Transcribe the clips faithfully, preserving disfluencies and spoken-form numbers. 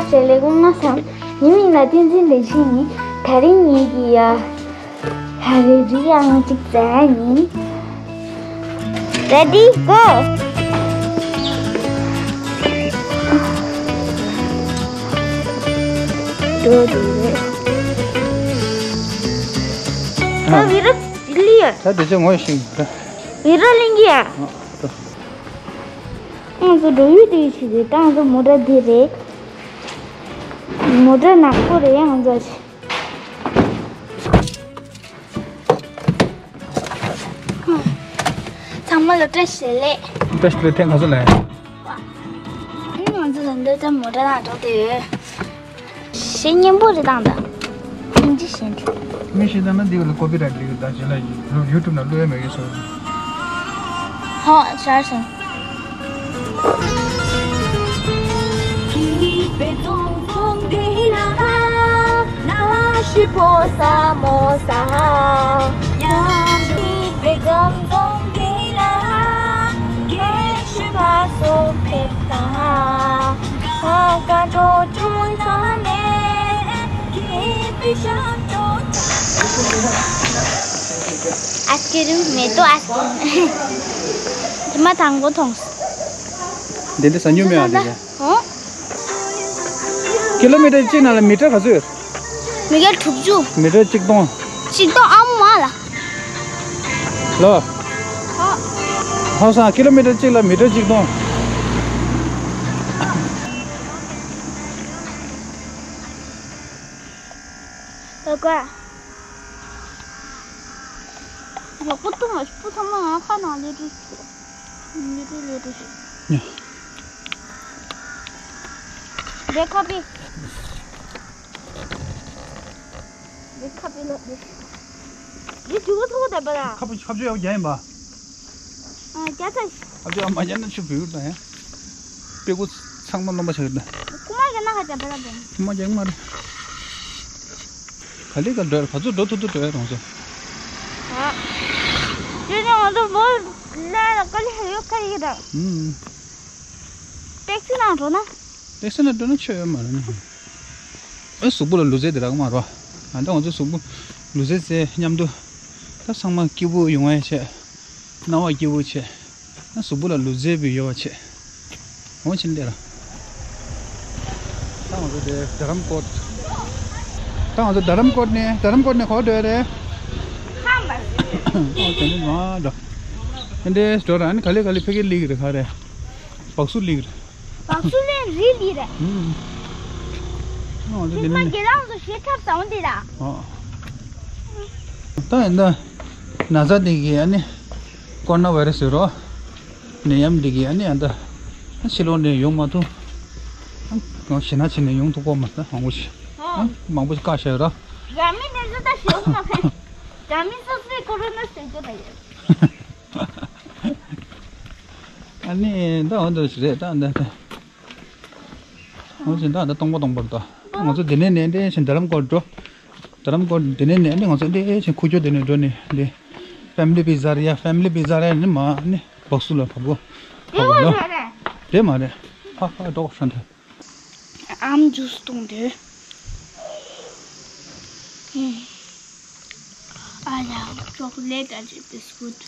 ཞལ་ལས་ཁོང་ང་སམ། ངའི་མིང་ལ་བསྟན་འཛིན་བདེ་ཆེན་ཡིན། ད་རིང་ངེད་ཀྱི་ཡ། ཧ་རེ་རི་ཡང་གཅིག་བཙལ་ཡིན། Ready, go! འགྲོ་འགྲོ་རེད། ད་བི་ར་ལི་ཡ། ད་དེ་ཚོ་ངོ་ཤེས་ཡིན་ད། བི་ར་གླིང་གི་ཡ། ཨ་ད། ང་ཚོ་འགྲོ་ཡུལ་དེ་ཞིག་རེད། ད་ང་ཚོ་མོ་ཊ་འདི་རེད། མོ་ཊ་ནག་པོ་རེད་ང་ཚོ་ཞིག་ཚང་མ་ལ་བཀྲ་ཤིས་བདེ་ལེགས། བཀྲ་ཤིས་བདེ་ལེགས། ཐེངས་ག་ཚོད་ལ་ཡིན། ང་ཚོ་ད་འདི་ད་མོ་ཊ་ནང་འགྲོ་དུས། ཞེ་སྙན་པོ་རེད་དང་ད། ཨིན་ཇི་ཞེན་ཁྲི། མི་ཤེས་ད་ན་འདི་བ་ལ་ཀོ་པི་རའེ་ཊི་ལིག་ད་རྗེས་ལ་ཡུ་ཊུབ་ནང་བླུག་ཡ་མེད་གི་སོ། ཧོ་ཤར་སོང་། ཨའི་སི་ཀི་རིམ་མེད་དོ་ཨའི་སི་ཀི་རིམ། དེ་མ་དང་པོ་མཐོང་། འདི་འདི་ཟ་མྱོང་མེད་ཨ་འདི་འདི། ཨོ། ཀི་ལོ་མི་ཊར་གཅིག་ནང་ལ་མི་ཊར་ག་ཚོད་ཡོད། མི་ཊར་དྲུག་ཅུ། མི་ཊར་གཅིག་སྟོང་། གཅིག་སྟོང་ཨ་མ་ལ། ལོ། ཧ། ཧ་སང་ཀི་ལོ་མི་ཊར་གཅིག་ལ་མི་ཊར་གཅིག་སྟོང་། ལོ་ཀ། ཡག་པོ་བཏུང་བ་སྤུ་ཚང་མ་ང་ཁ་ནང་ལས་དུ། ལས་དུ་ལས་དུ། ཉ། རེ་ཁ་པི། རེ་ཁ་པི་ལ་རེ། རེ་དུ་བ་ཐོག་ད་པ་ར། ཁ་པི་ཁ་པི་ཡག་ཡིན་པ། ཨ་རྒྱ་ཚ། ཨ་ཅོ་ཨ་མ་ཡ་ན་ཆུ་བུད་ད་ཡ། པེ་ཀོ་ཚང་མ་རློན་པ་ཆགས་ད། ཁུ་མ་ཡ་ན་ཧ་ཅང་པ་ར་དེ། ཁུ་མ་ཡ་ན་མ་རེད། ག་ལེ་ག་འགྲོ་ག་ཚོད་འགྲོ་ཐུབ་ཐུབ་འགྲོ་ཡ་རོང་ཚོ། ཨ། དེ་ནས་ང་ཚོ་མོ་ལ་ལ་ག་ལེ་ཧ་ཡོད་ཁ་ཡི་ར། ཨུམ། ཊེག་སི་ནང་འགྲོ་ན། ཊེག་སི་ནང་འགྲོ་ན་ཆོད་ཡོད་མ་རེད་ན། ཨ་གཟུགས་པོ་ལ་ལུས་རྩལ་དེ་རག་མ་རོ། ཨ་ད་ང་ཚོ་གཟུགས་པོ་ལུས་རྩལ་རྩེ་མཉམ་དུ། ད་ཚང་མ་སྐྱིད་པོ་ཡོང་བའི་ཆེད། སྣང་བ་སྐྱིད་པོ་ཆེད། ཨ་གཟུགས་པོ་ལ་ལུས་རྩལ་པོ་ཡོད་པ་ཆེད། འོང་ཕྱིན་ལས་ར། ད་ང་ཚོ་དེ་རྡ་རམ་ཀོཊ། ད་ང་ཚོ་རྡ་རམ་ཀོཊ་ནས་རྡ་རམ་ཀོཊ་ནས་ག་པར་འགྲོ་ཡ་རེད། ཁམས་པ། ཨོ་དེ་ནས་མ་འགྲོ། ཨ་འདྲས་འགྲོ་ར། ཨ་ནི་ག་ལེ་ག་ལེ་ཕ་གིར་སླེབས་ཀྱི་རེད། ག་རེ། བག་སུ་སླེབས་ཀྱི་རེད། བག་སུ་ལས་རི་ལི་རེད། ཨུམ། ཨོ་དེ་ནས་མ་དེ་རང་ཚོ་ཞེ་ཁྲབ་བཟང་འདི་ར། ཨོ། ད་ཡིན་ད། ན་ཚ་འདི་གི་ཨ་ནི། ཀོ་རོ་ན་བྷའི་རེ་སི་ཟེར་རོ། ནད་ཡམས་འདི་གི་ཨ་ནི་ཨ་ད། ཕྱི་ལོགས་ནས་ཡོང་མ་ཐུབ། ཨ་ཞེ་ན་ཕྱི་ནས་ཡོང་ཐུབ་ཀྱི་མ་རེད། མང་པོ་ཞིག་ཨ་མང་པོ་ཞིག་བཀག་བཞག་ཡོད་ར། ར་མི་དེ་ཚོ་ད་ཞེ་ཧུ་མ་ཕན། ར་མི་སོ་སོའི་ཀོ་རོ་ན་ཟེར་རྒྱུ་ད་ཡོད། ཨ་ནི་ད་འོ་འདྲ་ཞིག་རེད་ད་ད་ད། འོ་ཞེ་ད་ད་སྟོང་པ་སྟོང་པར་ད། ང་ཚོ་དེ་ནས་ནས་འདྲས་ཕྱིན་རྡ་རམ་ཀོཊ་འགྲོ། རྡ་རམ་ཀོཊ་དེ་ནས་ནས་ནི་ང་ཚོ་འདི་ཕྱིན་ཁུག་ཀྱོ་དེ་ནས་འགྲོ་ནས་འདི། ཕེ་མི་ལི་པི་ཛ་རེད་ཡ། ཕེ་མི་ལི་པི་ཛ་རེད་ནི་མ་ནི་བག་སུ་ལ་བབ་གོ། དེ་བ་ལ་རེད། དེ་མ་རེད། ཧ་ཧ་འགྲོ་ཧྲན་ཐལ། ཨམ་ཇུས་བཏུང་དེ། ཨ་ཡ་ཅོག་ལེ་ཊ་ཨ་ཅེ་བི་སི་ཀུཊ།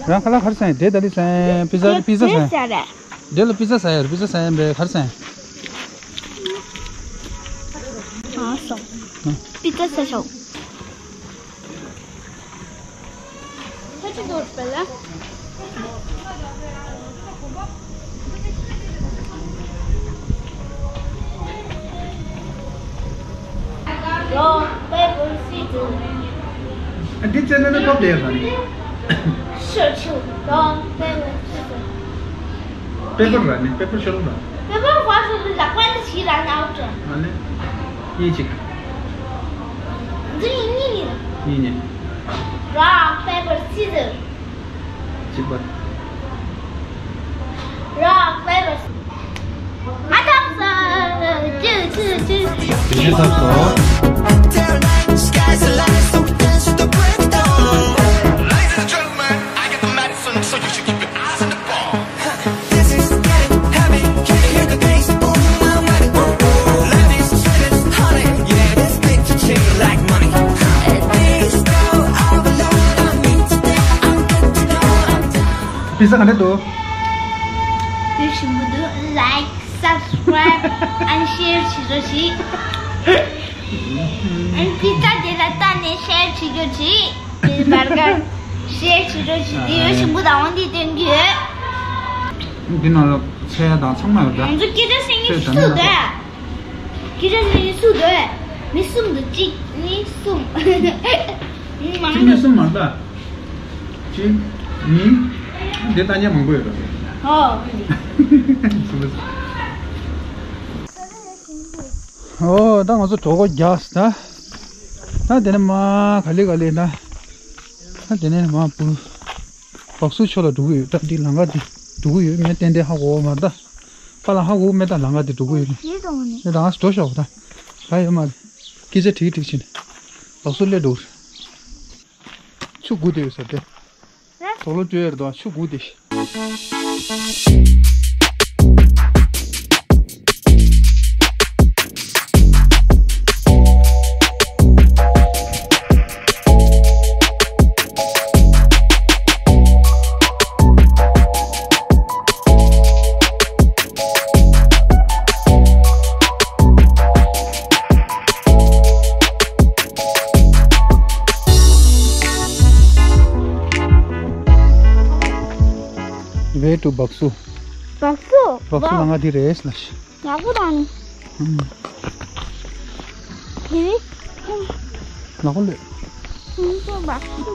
རང་ཁ་ལག་ག་རེ་ཟ་ཡིན། དེ་ད་ལི་ཟ་ཡིན། པི་ཛ་པི་ཛ་ཟ་ཡིན། དེ་ལ་པི་ཛ་ཟ་ཡིན། པི་ཛ་ཟ་ཡིན་པས་ག་རེ་ཟ་ཡིན། ཨ་སོ། པི་ཛ་ཟ་ཤོག་ཁ་ཅིག་འདོར་པ་ལ། Rock, paper, scissors. ཨ་འདི་ཅན་ནས་ཐོབ་བསྡད་ཡོད་ད་ནི། Sure, sure. Rock, paper, scissors. པེ་པར་ར་ནི་པེ་པར་ཤོར་ལ། པེ་པར་ཧྥ་ཤོར་ལ་ལག་པ་ནི་ཞིག་ར་ནི་ཨའུ་ཊ། ཨ་ནི། གཉིས་གཅིག་འདི་ཡིན་གཉིས་ཡིན། གཉིས་གཉིས། Rock, paper, scissors. གཅིག་པ། Rock, paper, scissors. ང་ཐག་ས་ཅི་ཅི་ཅི། དེ་ནས་ཐག་ཏུ། Ladies and gentlemen, I got the medicine, so you should ས་ག་འདྲ་འདུག་བོད་ཞིམ་པོ་འདུག Like, subscribe and share བྱེད་རོགས་གྱིས། ཨན་པི་ཙ་དེ་ལ་བལྟས་ནས་ཤེར་བྱེད་རོགས་གྱིས། དེ་བར་གར་ཤེར་བྱེད་རོགས་གྱིས། དེ་བོད་ཞིམ་པོ་དང་འོན་ཏེ་སྟོན་གྱི་ཡོད། འདི་ནང་ལ་ཚལ་དང་ཚང་མ་ཡོད་ད། ང་ཚོ་སྐད་ཆ་བཤད་མཁན་སུ་འདུག་སྐད་ཆ་བཤད་མཁན་སུ་འདུག་མི་གསུམ་འདུག་གཅིག་གཉིས་གསུམ། མི་མང་གཅིག་གཉིས་གསུམ་མ་རེད་ད། གཅིག་གཉིས། འདི་ལྟ་མཁན་མང་པོ་ཡོད་ད། ཨོ། ཨོ་ད་ང་ཚོ་གྲོད་ཁོག་རྒྱགས་ད། ད་དེ་ནས་མ་ག་ལེ་ག་ལེ་ད། ད་དེ་ནས་མ་བུ། བག་སུ་ཆོ་ལ་འགྲོ་གི་ཡོད་ད། འདི་ལམ་ཁ་འདི་འགྲོ་གི་ཡོད་མེད་ཏན་ཏན་ཧ་གོ་མ་རེད་ད། པཱ་ལགས་ཧ་གོ་མེད་ད། ལམ་ཁ་འདི་འགྲོ་གི་ཡོད་རེད། ཡོད་དང་ནི། ཡོད་དང་ཨ་འགྲོ་ཤོག་ད། ད་ཡོད་མ་རེད། སྐད་ཆ་དྲིག་དྲིག་བྱས་ནས་བག་སུ་སླེབས་འགྲོ་གི་རེད། ཆུ་སྒུག་བསྡད་ཡོད་ས་དེ། ཧ། དོག་ལོ་སྤྲོད་ཡར་དང་ཆུ་སྒུག་བསྡད། Way to བག་སུ། བག་སུ། བག་སུ་ལ་ང་འདི་རེད་ལ་ཤི། ཡག་པོ་རང་ནི། ཧུམ། དེ་རེད། ལ་ཁོ་ལེ། ཧུམ་སུ་བག་སུ།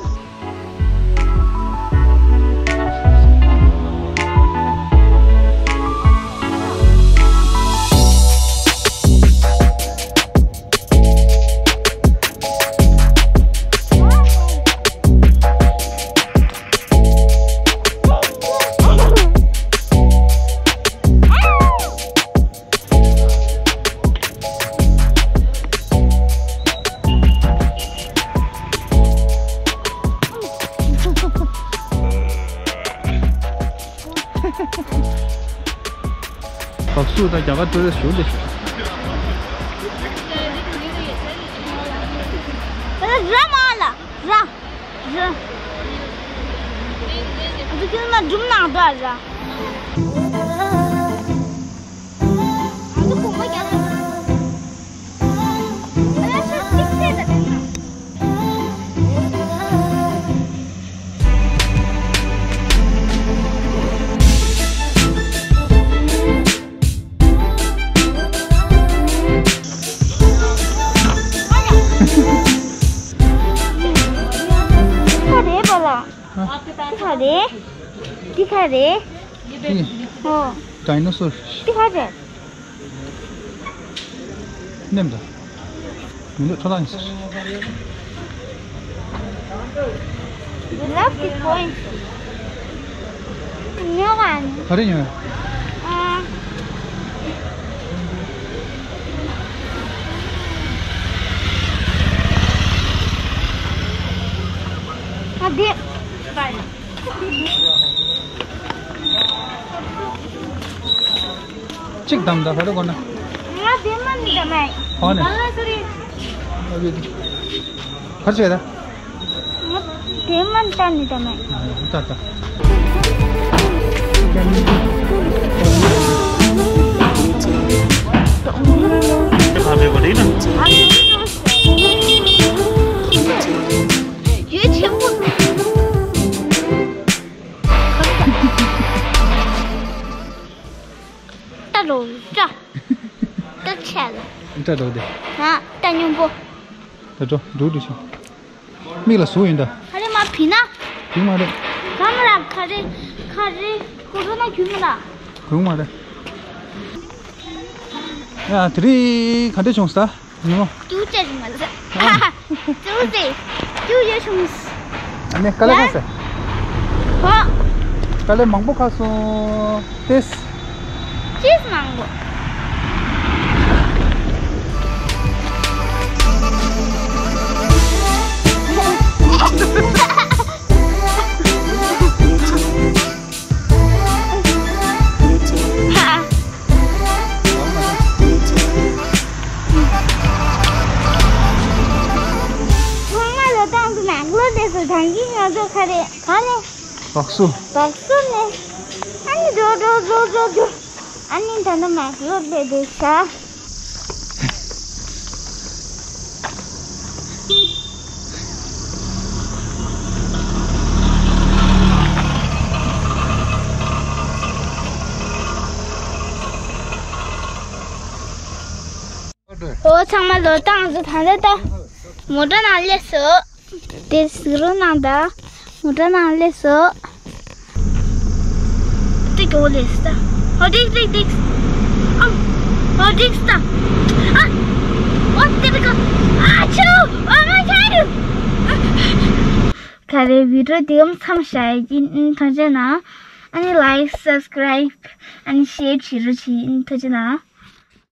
བག་སུ་དང་རྒྱ་གར་ཏུ་རེས་ཞུ་ལེ་ཞུ། ར་མ་ལ་ར། ར། ཨ་ཙི་ཁྱོད་མ་སྒྲུབ་ནང་འདུག་ཨ་ར། ཨ་ཙི་གོང་མ་རྒྱ་ལ། ཨ་ལ་ཤ་གཅིག་ཚད་ད་དེ་ན། ག་རེ་པ་ལ། ཨ། འདི་ག་རེ། འདི་ག་རེ། འདི། ཨོ། ཌའི་ནོ་སོར། འདི་ག་རེ། ནེམ་ད། མི་འདུག་ཁྲོ་ཐག་ཡིན་ཟེར། Love this point. ཉོ་ག་ནི། ག་རེ་ཉོ་ཡ། ཨ། ཨ་དེ། གཅིག་དམ་ད་ཧོ་རེ་གོ་ན། ང་དེ་མ་ནི་དམ་ཨེ། ཧོ་ནི། ང་ལ་སུ་རེད། ཨ་བེ་དེ། གར་བྱེད་ད། ང་དེ་མ་ནི་ད་ནི་དམ་ཨེ། ད་ད། ཁ་བེ་གོ་རེད་ན། ཡོད་ཆེན་པོ། ད་རོ་ཀྲ། ད་ཆད་ལ། ད་རོ་དེ། ཧ། ད་སྙོམས་པོ། ད་འགྲོ་འགྲོ་འགྲོ་ཤོག་མིག་ལ་ཟུག་ཡིན་ད། ཁ་རེ་མ་བི་ན། བི་མ་རེད། ག་མ་ར་ཁ་རེ་ཁ་རེ་ཁོ་རོ་ན་གུ་མ་ར། གུ་མ་རེད། ཡ་དེ་རིང་ག་འདྲ་བྱུང་ས། ཉོ། ཀྱུ་ཅེ་རིང་མ་ཟ། ཀྱུ་ཟེ། ཀྱུ་ཡོད་བྱུང་། ཨ་ནི་དཀའ་ལས་ཁག་ཟེ། ཧོ། དཀའ་ལས་མང་པོ་ཁག་སོང་། ཏེས། ཅིས་མང་པོ། ཧ། ཚང་མ་ལ་བཏང་དུ་ནང་ལོ་དེ་སུ་དང་གི་ང་ཚོ་ཁ་རེ་ག་ལེ། སྦག་སུ། སྦག་སུ་ནས། ཨ་ནི་འགྲོ་འགྲོ་འགྲོ་འགྲོ་འགྲོ། ཨ་ནི་ད་ནི་མ་ལོ་ལེ་དེ་ཤ། ཨོ་ཚང་མ་ལོ་ཏང་ཟི་ད་ལྟ་ད་མོ་ཊ་ནང་སླེབས་སོ། དེ་ཟི་རོ་ནང་ད་མོ་ཊ་ནང་སླེབས་སོ། ཏིག་ཨོ་ལེས་ད། ཨོ་ཏིག་ཏིག་ཏིག་ཨ། ཨོ་ཏིག་ད། ཨ། ཨོ་ཏིག་ཏིག་ཨ་ཆུ། ཨོ་མའི་གྷོཌ། ག་རེ་བི་ཌི་ཡོ་དེ་ཡང་མཚམས་བཞག་ཡིན། ཐུགས་རྗེ་གནང་། ཨ་ནི་ལའིཀ་སབ་སི་ཀ་རའིབ་ཨ་ནི་ཤེར་བྱེད་རོགས་བྱེད། ཐུགས་རྗེ་གནང་།